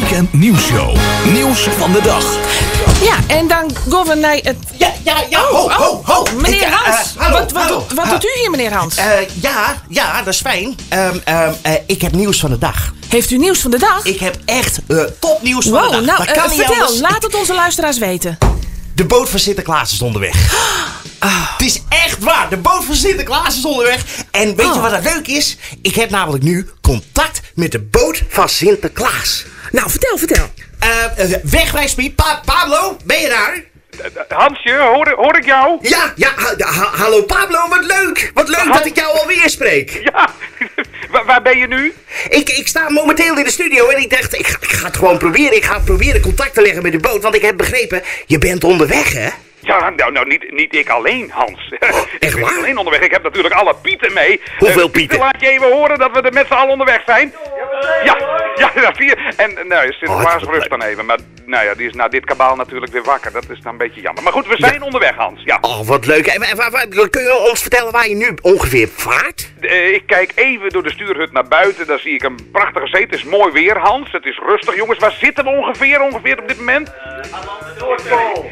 Weekend Nieuwsshow. Nieuws van de dag. Ja, en dan gaan we naar het... Ja, ja, ja, ho, ho, ho. Meneer Ik, Hans, hallo, wat, wat, hallo. wat doet u hier, meneer Hans? Ja, ja, dat is fijn. Ik heb nieuws van de dag. Heeft u nieuws van de dag? Ik heb echt topnieuws van wow, de dag. nou, Dat kan niet vertel, anders. laat het onze luisteraars weten. De boot van Sinterklaas is onderweg. Ah. Het is echt waar. De boot van Sinterklaas is onderweg. En weet je Oh. wat het leuk is? Ik heb namelijk nu contact met de boot van Sinterklaas. Nou, vertel, vertel. Wegwijs me. Pablo, ben je daar? Hansje, hoor ik jou? Ja, ja. Hallo Pablo, wat leuk. Wat leuk dat ik jou alweer spreek. Ja, waar ben je nu? Ik sta momenteel in de studio en ik dacht, ik ga het gewoon proberen. Ik ga proberen contact te leggen met de boot, want ik heb begrepen, je bent onderweg, hè? Ja, nou, niet ik alleen, Hans. Oh, echt Ik ben waar? niet alleen onderweg. Ik heb natuurlijk alle pieten mee. Hoeveel pieten? Laat je even horen dat we er met z'n allen onderweg zijn. Ja, ja, dat zie je. En nou, Sinterklaas Oh, wat rust dan even. Maar nou ja, die is na dit kabaal natuurlijk weer wakker. Dat is dan een beetje jammer. Maar goed, we zijn onderweg, Hans. Ja. Oh, wat leuk. En kun je ons vertellen waar je nu ongeveer vaart? Ik kijk even door de stuurhut naar buiten. Daar zie ik een prachtige zee. Het is mooi weer, Hans. Het is rustig. Jongens, waar zitten we ongeveer op dit moment? Noordpool.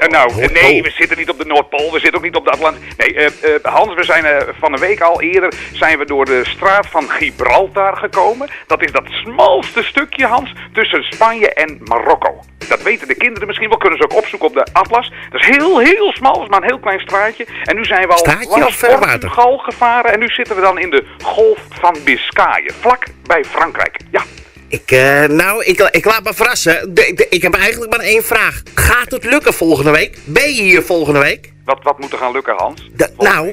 Nou, Noordpool. nee, we zitten niet op de Noordpool. We zitten ook niet op de Atlantische. Nee, Hans, we zijn van een week al eerder zijn we door de straat van Gibraltar gekomen. Dat is dat smalste stukje, Hans, tussen Spanje en Marokko. Dat weten de kinderen misschien wel, kunnen ze ook opzoeken op de atlas. Dat is heel, heel smal, dat is maar een heel klein straatje. En nu zijn we al Straatje langs of ver water? Portugal gevaren en nu zitten we dan in de Golf van Biscayen, vlak bij Frankrijk. Ja. Ik laat me verrassen. Ik heb eigenlijk maar één vraag. Gaat het lukken volgende week? Ben je hier volgende week? Wat moet er gaan lukken, Hans?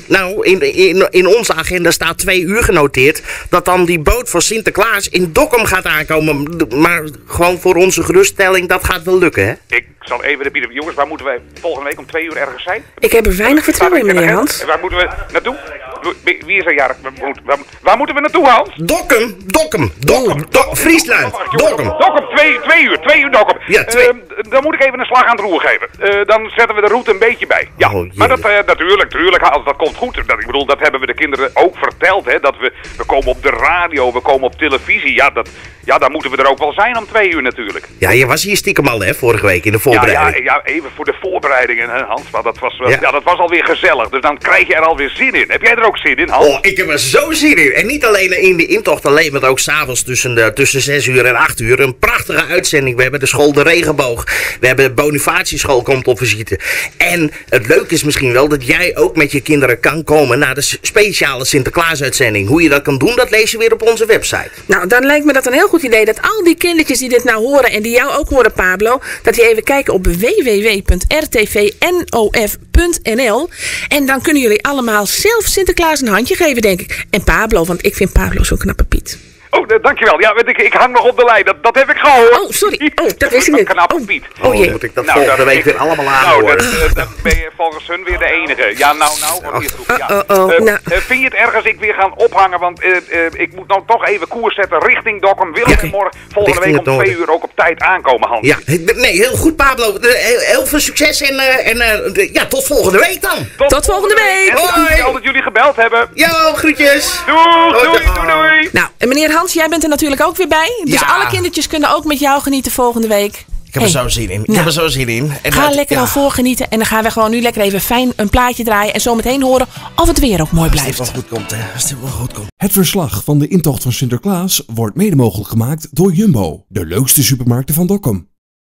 Nou, in onze agenda staat 2 uur genoteerd dat dan die boot van Sinterklaas in Dokkum gaat aankomen. Maar gewoon voor onze geruststelling, dat gaat wel lukken, hè? Ik zal even de bieden. Jongens, waar moeten wij volgende week om 2 uur ergens zijn? Ik heb er weinig vertrouwen in, meneer Hans. En waar moeten we naartoe? Wie is er jarig? Waar moeten we naartoe, Hans? Dokkum, Dokkum, Dokkum, Friesland, Dokkum. Dokkum, 2 uur, 2 uur Dokkum. Ja, 2. Dan moet ik even een slag aan het roer geven. Dan zetten we de route een beetje bij. Ja, Oh, maar dat, jee. natuurlijk, tuurlijk, Hans, dat komt goed. Dat, ik bedoel, dat hebben we de kinderen ook verteld, hè. Dat we komen op de radio, we komen op televisie. Ja, dan moeten we er ook wel zijn om 2 uur natuurlijk. Ja, je was hier stiekem al, hè, vorige week in de voorbereiding. Ja, ja, even voor de voorbereidingen, hè, Hans. Maar dat was, wel, Ja. ja, dat was alweer gezellig. Dus dan krijg je er alweer zin in. Heb jij er ook zin in, Hans? Oh, ik heb er zo zin in. En niet alleen in de intocht alleen, maar ook s'avonds tussen 6 uur en 8 uur. Een prachtige uitzending. We hebben de school De Regenboog. We hebben de Bonifatieschool komt op visite. En het leuke is misschien wel dat jij ook met je kinderen kan komen naar de speciale Sinterklaas-uitzending. Hoe je dat kan doen, dat lees je weer op onze website. Nou, dan lijkt me dat een heel goed idee dat al die kindertjes die dit nou horen en die jou ook horen, Pablo, dat die even kijken op www.rtvnof.nl. En dan kunnen jullie allemaal zelf Sinterklaas een handje geven, denk ik. En Pablo, want ik vind Pablo zo'n knappe Piet. Oh, dankjewel. Ja, want ik hang nog op de lijn. Dat heb ik gehoord. Oh, sorry. Oh, dat wist ik niet. Knappe Oh. Piet. Oh jee. Dan moet ik dat Nou, volgende dat week weer allemaal Nou, aanhoren. dat ben je volgens hun weer de enige. Ja, nou, wordt hier geroepen. Ja. Oh, oh, oh, nou. Vind je het erg als ik weer gaan ophangen? Want ik moet nou toch even koers zetten richting Dokkum. Willen we Ja. morgen volgende Richting week het om 2 noorden. uur ook op tijd aankomen, Hans? Ja, nee, heel goed Pablo. Heel veel succes en tot volgende week dan. Tot volgende week. En Hoi. dankjewel dat jullie gebeld hebben. Jo, groetjes. Doei, Hoi. doei, doei, doei. Nou, en meneer Hans, jij bent er natuurlijk ook weer bij. Dus Ja. alle kindertjes kunnen ook met jou genieten volgende week. Ik heb er Hey. zo zin in. Ik Nou. heb er zo zin in. En Ga dat- lekker ja. al voorgenieten. En dan gaan we gewoon nu lekker even fijn een plaatje draaien. En zo meteen horen of het weer ook mooi Als dit blijft. wel goed komt, hè. Als dit wel goed komt. Het verslag van de intocht van Sinterklaas wordt mede mogelijk gemaakt door Jumbo, de leukste supermarkten van Dokkum.